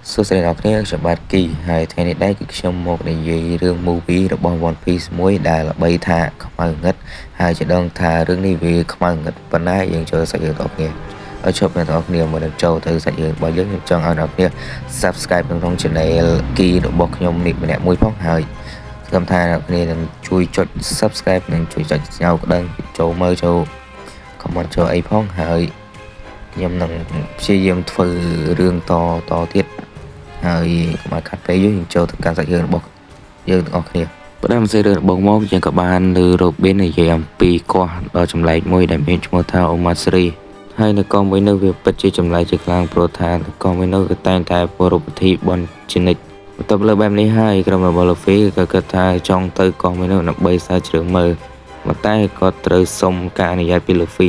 សួស្តីអ្នកនរគ្នាខ្ញុំបាទគីហើយថ្ងៃនេះដែរគឺខ្ញុំមកនិយាយរឿង movie របស់ One Piece មួយដែលល្បីថាខ្មៅងឹតហើយจะដឹងថារឿងនេះវាខ្មៅងឹតប៉ុណ្ណាយើងចូលសាច់រឿងរបស់គ្នាឲ្យជប់អ្នកនរគ្នាមុននឹងចូលទៅសាច់រឿងរបស់យើងខ្ញុំចង់ឲ្យអ្នកនរគ្នា Subscribe នៅក្នុង Channel គីរបស់ខ្ញុំនេះម្នាក់មួយផងហើយសង្ឃឹមថាអ្នកនរគ្នានឹងជួយចុច Subscribe និងជួយចុចសញ្ញាក្តឹងចូលមើលចូល comment ចូលអីផងហើយខ្ញុំនឹងព្យាយាមធ្វើរឿងតតទៀត ហើយកុំឲ្យខាត់ពេលយូរយើងចូលទៅកាន់សាច់រឿងរបស់យើងទាំងអស់គ្នាផ្ដើមសេរឿងរបស់មកយើងក៏បានលើរ៉ូប៊ីននិយាយអំពីកោះដ៏ចម្លែកមួយដែលមានឈ្មោះថាអូម៉ាស្រីហើយនៅកោះមួយនោះវាពិតជាចម្លែកជាខ្លាំងព្រោះថានៅកោះមួយនោះគឺតែងតែប្រារព្ធពិធីបុណ្យជានិច្ចបន្ទាប់លើបែបនេះហើយក្រុមរបស់លូហ្វីក៏គិតថាចង់ទៅកោះមួយនោះដើម្បីស្រាវជ្រាវមើលប៉ុន្តែក៏ត្រូវសុំការអនុញ្ញាតពីលូហ្វ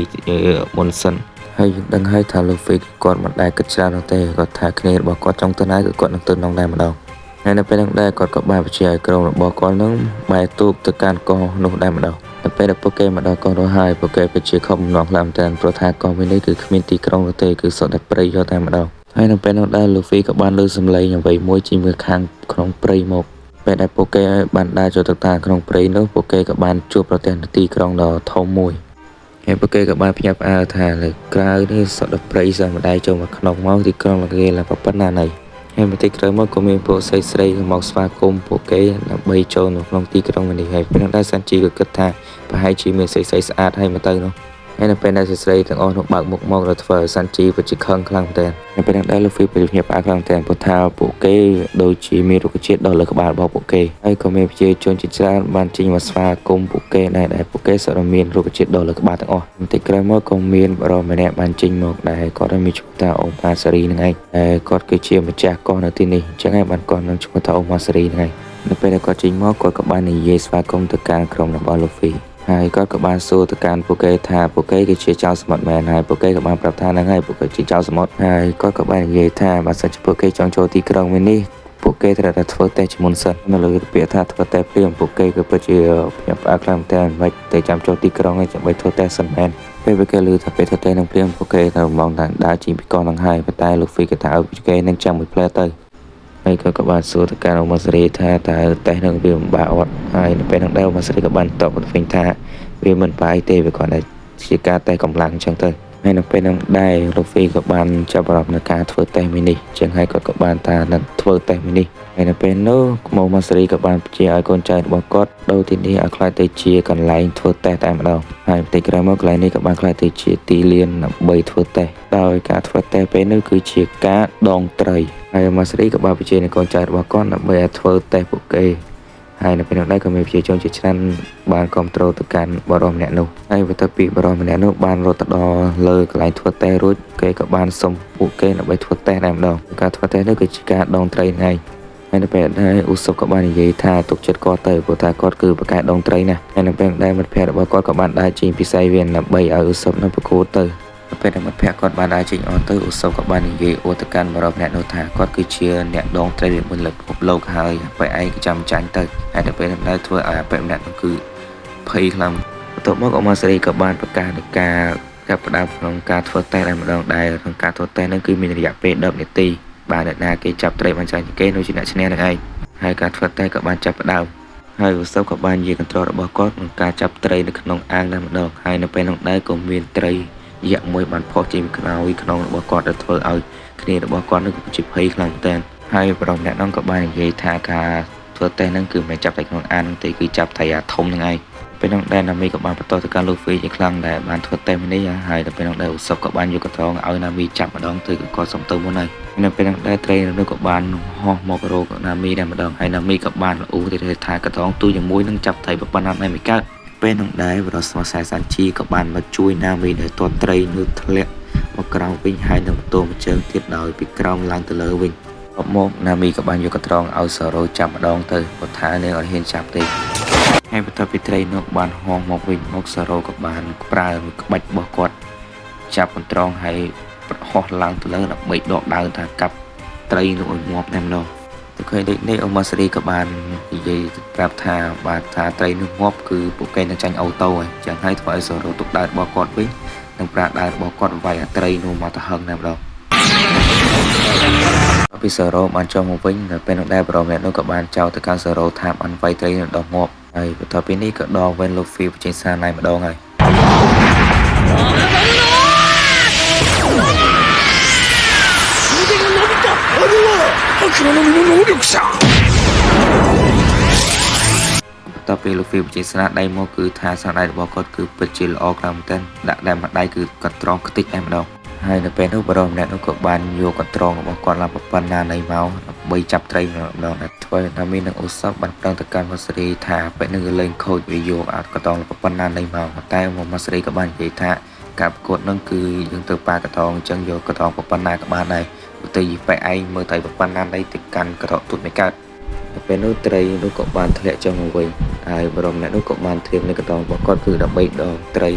ីមុនសិន ហើយយើងដឹងហើយថាលូហ្វីគឺគាត់មិនដែលគិតច្រើននោះទេគាត់ថាគ្នារបស់គាត់ចង់ទៅណាគឺគាត់នឹងទៅនោះដែរម្ដងហើយនៅពេលហ្នឹងដែរគាត់ក៏បានបញ្ជាឲ្យក្រុមរបស់គាត់នឹងបែរទូកទៅកាន់កោះនោះដែរម្ដងនៅពេលដែលពួកគេមកដល់កោះនោះហើយពួកគេពិតជាខំបំណងខ្លាំងមែនទែនព្រោះថាកោះមួយនេះគឺគ្មានទីក្រុងនោះទេគឺសុទ្ធតែព្រៃយកតែម្ដងហើយនៅពេលនោះដែរលូហ្វីក៏បានលើសំឡេងអ្វីមួយចេញពីខាងក្នុងព្រៃមកពេលដែលពួកគេបានដើរចូលទៅតាមក្នុងព្រៃនោះពួកគេក៏បានជួបប្រទះនៅទីក្រុងដ៏ធំមួយ ហើយពួកគេក៏បានភ្ញាក់ផ្អើលថាលើក្រៅនេះសុទ្ធតែព្រៃសម្ដាយចូលមកក្នុងមកទីក្រុងរបស់គេឡើងប៉ុណ្ណាណីហើយបន្តិចក្រោយមកក៏មានពួកស្រីស្រីក៏មកស្វាគមន៍ពួកគេដើម្បីចូលនៅក្នុងទីក្រុងនេះហើយពេលនោះដែរសាន់ជីក៏គិតថាប្រហែលជាមានស្រីស្រីស្អាតហើយមកទៅនោះហើយនៅពេលដែលស្រីស្រីទាំងអស់នោះបើកមុខមកដល់ធ្វើឲ្យសាន់ជីពិតជាខឹងខ្លាំងមែនទែននៅពេលនោះដែរលូហ្វីពិតជាភ្ញាក់ផ្អើលខ្លាំងមែនទែនព្រោះថាពួកគេដូចជាមានរុក្ខជាតិដល់លើក្បាលរបស់ពួកគេហើយក៏មានប្រជាជនជាច្រើនបានចេញមកស្វាគមន៍ពួកគេដែរដែលពួកគេសុទ្ធតែមានរុក្ខជាតិដល់លើក្បាលទាំងអស់បន្តិចក្រោយមកក៏មានបរិសម្នាក់បានចេញមកដែរគាត់មានឈ្មោះថាអូម៉ាសារីហ្នឹងឯងតែគាត់គឺជាម្ចាស់កោះនៅទីនេះអញ្ចឹងហើយបានគាត់នឹងឈ្មោះថាអូម៉ាសារីហ្នឹងឯងនៅពេលដែលគាត់ចេញមកគាត់ក៏បាននិយាយស្វាគមន៍ទៅកាន់ក្រុមរបស់លូហ្វីហើយគាត់ក៏បានសួរទៅកាន់ពួកគេថាពួកគេគឺជាចៅសមុទ្រមែនហើយពួកគេក៏បានប្រាប់ថាហ្នឹងហើយពួកគេជាចៅសមុទ្រហើយគាត់ក៏បាននិយាយថាបើសិនជាពួកគេចង់ចូលទីក្រុងមួយនេះពួកគេត្រូវតែធ្វើតេស្តជាមុនសិននៅលើពាក្យថាធ្វើតេស្តភ្លាមពួកគេក៏ពិតជាភ្ញាក់ផ្អើលខ្លាំងមែនទែនមិនតែចាំចូលទីក្រុងឯងចាំបីធ្វើតេស្តសិនមែនពេលពួកគេឮថាពេលធ្វើតេស្តនឹងភ្លាមពួកគេទៅមងថាដើរចេញពីកោះហ្នឹងហើយប៉ុន្តែលោកហ្វីក៏ថាឲ្យពួកគេនឹងចាំមួយភ្លែទៅហើយក៏ក៏បានសួរទៅកាន់អូម៉ាសេរីថាតើតេស្តនឹងវាពិបាកអត់ហើយនៅពេលហ្នឹងដែរអូម៉ាសេរីក៏បានតបទៅវិញថាវាមិនបាយទេវាគ្រាន់តែជាការតេស្តកម្លាំងអញ្ចឹងទៅហើយនៅពេលហ្នឹងដែរលូហ្វីក៏បានចាប់អារម្មណ៍ในការធ្វើតេស្តមួយនេះអញ្ចឹងហើយគាត់ក៏បានថានឹងធ្វើតេស្តមួយនេះហើយនៅពេលនោះម៉ូម៉ាសេរីក៏បានបញ្ជាឲ្យកូនចៅរបស់គាត់ដូរទីនេះឲ្យក្លាយទៅជាកន្លែងធ្វើតេស្តតែម្ដងហើយបន្តិចក្រោយមកកន្លែងនេះក៏បានក្លាយទៅជាទីលានដើម្បីធ្វើតេស្តដោយការធ្វើតេស្តពេលនោះគឺជាការដងត្រីហើយម៉ាសេរីក៏បានបញ្ជាឲ្យកូនចៅរបស់គាត់ដើម្បីឲ្យធ្វើតេស្តពួកគេហើយនៅពេលនោះដែរក៏មានប្រជាជនជាច្រើនបានគ្រប់គ្រងទៅកាន់បរិសម្នាក់នោះហើយបន្ទាប់ពីបរិសម្នាក់នោះបានរត់ទៅដល់លើកន្លែងធ្វើតេស្តរួចគេក៏បានសុំពួកគេដើម្បីធ្វើតេស្តតែម្ដងការធ្វើតេស្តនោះគឺជាការដងត្រីហ្នឹងឯងហើយនៅពេលដែរឧសុបក៏បាននិយាយថាទុកចិត្តគាត់ទៅព្រោះថាគាត់គឺប្រកែកដងត្រីណាស់ហើយនៅពេលដែរមិត្តភ័ក្តិរបស់គាត់ក៏បានដើរចេញពីសៃវៀនដើម្បីឲ្យឧសុបនោះប្រកួតទៅពេលដែលមិត្តភ័ក្តិគាត់បានដើរចេញអស់ទៅឧសុបក៏បាននិយាយអួតទៅកាន់បរិសម្នាក់នោះថាគាត់គឺជាអ្នកដងត្រីមួយលើពិភពលោកហើយពេលឯងក៏ចាំចាញ់ទៅហើយនៅពេលដែរធ្វើឲ្យអាពេលម្នាក់នោះគឺភ័យខ្លាំងបន្ទាប់មកអមាសេរីក៏បានប្រកាសនៃការចាប់ផ្ដើមក្នុងការធ្វើតេស្តតែម្ដងដែរក្នុងការធ្វើតេស្តនោះគឺមានរយៈពេល10នាទីបាទអ្នកណាគេចាប់ត្រីបានច្រើនជាងគេនោះជាអ្នកឈ្នះនឹងឯងហើយការធ្វើតេស្តក៏បានចាប់ផ្ដើមហើយឧសពក៏បាននិយាយកន្ត្រករបស់គាត់ក្នុងការចាប់ត្រីនៅក្នុងអាងតែម្ដងហើយនៅពេលនោះដែរក៏មានត្រីយក្សមួយបានផុសចេញពីក្រោយក្នុងរបស់គាត់ដែលធ្វើឲ្យគ្នារបស់គាត់នោះគឺជាភ័យខ្លាំងមែនទែនហើយប្រុសម្នាក់នោះក៏បាននិយាយថាការធ្វើតេស្តហ្នឹងគឺមិនចាប់តែក្នុងអាងនោះទេគឺចាប់ត្រីអាធំហ្នឹងឯងពេលនោះដែរណាមីក៏បានបន្តទៅកាន់លូហ្វីជាខ្លាំងដែរបានធ្វើតេស្តមួយនេះហើយដល់ពេលនោះដែរឧសពក៏បានយកកត្រងឲ្យណាមីចាប់ម្ដងទៅក៏គាត់សុំទៅមុនហើយនៅពេលនោះដែរត្រីនោះក៏បានហោះមករកណាមីដែរម្ដងហើយណាមីក៏បានល្អូទៅថាកត្រងទូជាមួយនឹងចាប់ត្រីប៉ុណ្ណាដែរមិនកើតពេលនោះដែរបរិស្មសាសាន់ជីក៏បានមកជួយណាមីដែលទាត់ត្រីនោះធ្លាក់មកក្រោមវិញហើយនឹងបន្ទោមួយជើងទៀតដោយពីក្រោមឡើងទៅលើវិញមកណាមីក៏បានយកកត្រងឲ្យសារ៉ូចាប់ម្ដងទៅព្រោះថានាងអត់ហ៊ានចាប់ទេហើយបន្ទាប់ពីត្រីនោះបានហោះមកវិញមកសារ៉ូក៏បានប្រើក្បាច់របស់គាត់ចាប់កន្ត្រងហើយហោះឡើងទៅលើដើម្បីដកដាវថាកាប់ត្រីនោះឲ្យងាប់តែម្ដងទៅឃើញដូចនេះអូម៉ាសេរីក៏បាននិយាយប្រាប់ថាបាទថាត្រីនោះងាប់គឺពួកគេនឹងចាញ់អូតូហើយចឹងហើយធ្វើឲ្យសារ៉ូទុកដាវរបស់គាត់វិញនិងប្រើដាវរបស់គាត់វាយអាត្រីនោះមកទៅហឹងតែម្ដង ពីសារ៉ូបានចុះមកវិញនៅពេលនោះដែរប្រុសម្នាក់នោះក៏បានចោទទៅកាន់សារ៉ូថាបានវាយត្រីនឹងដល់ងាប់ហើយបន្ទាប់ពីនេះក៏ដល់វិញលូហ្វីបញ្ចេញសារណៃម្ដងហើយ 腕が伸びた。あれは悪魔の実の能力者。 បន្ទាប់ពីលូហ្វីបញ្ចេញស្នាដៃមកគឺថាស្នាដៃរបស់គាត់គឺពិតជាល្អខ្លាំងមែនទែនដាក់តែមួយដៃគឺគាត់ត្រង់ខ្ទេចតែម្ដងហើយនៅពេលនោះបរិសម្នាក់នោះក៏បានយកកត្រងរបស់គាត់ឡើងប៉ុណ្ណាណីមកដើម្បីចាប់ត្រីម្ដងដែលធ្វើឲ្យណាមីនិងអូសបបានប្រឹងទៅកាន់ម៉ាសេរីថាពេលនេះគឺលែងខូចវាយកអាកតងប៉ុណ្ណាណីមកតែម៉ាសេរីក៏បាននិយាយថាការប្រកួតនឹងគឺយើងទៅប៉ាកតងអញ្ចឹងយកកតងប៉ុណ្ណាក៏បានដែរទៅបែឯងមើលតែប៉ុណ្ណាណីទៅកាន់កតទូចមិនកើត នៅពេលនោះត្រីនោះក៏បានធ្លាក់ចុះមកវិញហើយបរិមម្នាក់នោះក៏បានត្រៀមនៅកតងរបស់គាត់គឺដើម្បីដងត្រី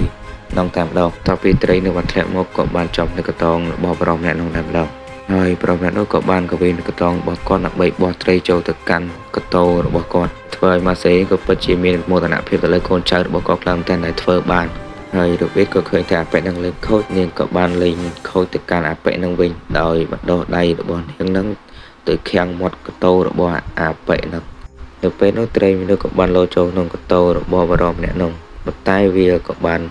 នងតែម្ដងតទៅពីត្រីនោះបានធ្លាក់មកក៏បានចំនៅកតងរបស់បរិមម្នាក់នោះតែម្ដងហើយបរិមម្នាក់នោះក៏បានកវីនៅកតងរបស់គាត់ដើម្បីបោះត្រីចូលទៅកាន់កតោរបស់គាត់ធ្វើឲ្យម៉ាសេក៏ពិតជាមានមោទនភាពទៅលើកូនចៅរបស់គាត់ខ្លាំងតែដែលធ្វើបានហើយរបៀបក៏ឃើញថាអាប៉ែនឹងលេងខូចនាងក៏បានលេងខូចទៅកាន់អាប៉ែនឹងវិញដោយបណ្ដោះដៃរបស់នាងនឹងទៅខាំងមាត់កតោរបស់អាប៉ែនឹងនៅពេលនោះត្រីមនុស្សក៏បានលោចូលក្នុងកតោរបស់បរិមម្នាក់នោះប៉ុន្តែវាក៏បាន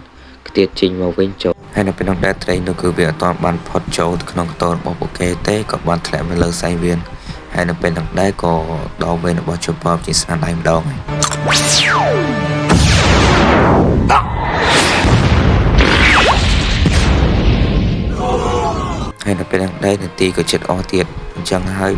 ខ្ទាតចេញមកវិញចូលហើយនៅពេលនោះដែរត្រីនោះគឺវាអត់ទាន់បានផុតចូលទៅក្នុងកតោរបស់ពួកគេទេក៏បានធ្លាក់មកលើសែងវៀនហើយនៅពេលនោះដែរក៏ដល់វេនរបស់ជបជាស្នាដៃម្ដងហើយ ហើយនៅពេលហ្នឹងដែរនាទីក៏ចិត្តអស់ទៀតអញ្ចឹងហើយ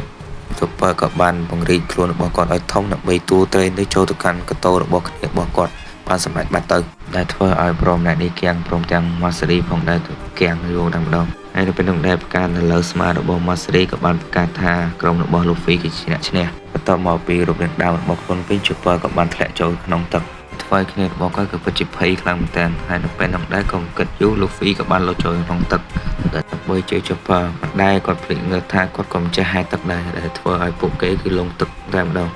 ជបក៏បានពង្រីកខ្លួនរបស់គាត់ឲ្យធំដើម្បីទូត្រីនេះចូលទៅកាន់កតោរបស់គ្នារបស់គាត់បានសម្រេចបាត់ទៅដែលធ្វើឲ្យព្រមអ្នកនេះគៀងព្រមទាំងម៉ាសេរីផងដែរគៀងយកតែម្ដងហើយនៅពេលនោះដែរប្រកាសនៅលើស្មារបស់ម៉ាសេរីក៏បានប្រកាសថាក្រុមរបស់លូហ្វីគឺជាអ្នកឈ្នះបន្ទាប់មកពីរូបរាងដើមរបស់ខ្លួនវិញជបក៏បានធ្លាក់ចូលក្នុងទឹកធ្វើឲ្យគ្នារបស់គាត់ក៏ពិតជាភ័យខ្លាំងមែនទែនហើយនៅពេលនោះដែរក៏គិតយូរលូហ្វីក៏បានលោតចូលក្នុងទឹកដើម្បីជួយជបមិនដែរគាត់ភ្លេចងើថាគាត់ក៏មិនចេះហែលទឹកដែរដែលធ្វើឲ្យពួកគេគឺលងទឹកតែម្ដង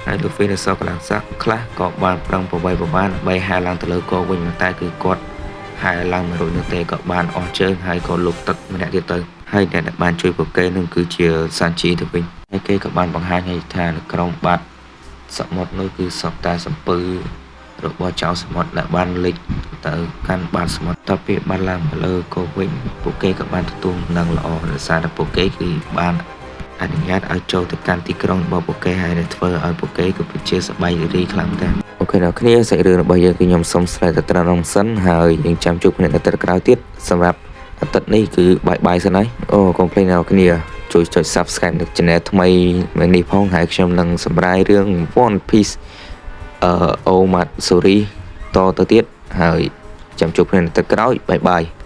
ហើយលូហ្វីនៅសល់កម្លាំងសឹកខ្លះក៏បានប្រឹងប្រវៃប្របានដើម្បីហែលឡើងទៅលើកវិញប៉ុន្តែគឺគាត់ហែលឡើងមិនរួចនោះទេក៏បានអស់ជើងហើយក៏លុកទឹកម្នាក់ទៀតទៅហើយអ្នកដែលបានជួយពួកគេនឹងគឺជាសាន់ជីទៅវិញហើយគេក៏បានបង្ហាញឲ្យថានៅក្រុមបាត់សមុទ្រនោះគឺសុទ្ធតែសំពៅរបស់ចៅសមុទ្រដែលបានលិចទៅកាន់បាតសមុទ្រតទៅពេលបានឡើងមកលើក៏វិញពួកគេក៏បានទទួលដំណឹងល្អដោយសារតែពួកគេគឺបានអនុញ្ញាតឲ្យចូលទៅកាន់ទីក្រុងរបស់ពួកគេហើយដែលធ្វើឲ្យពួកគេក៏ពិតជាសប្បាយរីករាយខ្លាំងដែរអូខេអ្នកគ្នាសាច់រឿងរបស់យើងគឺខ្ញុំសូមស្រែកទៅត្រង់សិនហើយយើងចាំជួបគ្នានៅទឹកក្រោយទៀតសម្រាប់អាទិត្យនេះគឺបាយបាយសិនហើយអូកុំភ្លេចអ្នកគ្នាជួយចុច Subscribe នៅ Channel ថ្មីនេះផងហើយខ្ញុំនឹងសម្រាយរឿង One Piece អឺអូម៉ាត់សូរីតទៅទៀតហើយចាំជួបគ្នានៅទឹកក្រោយបាយបាយ។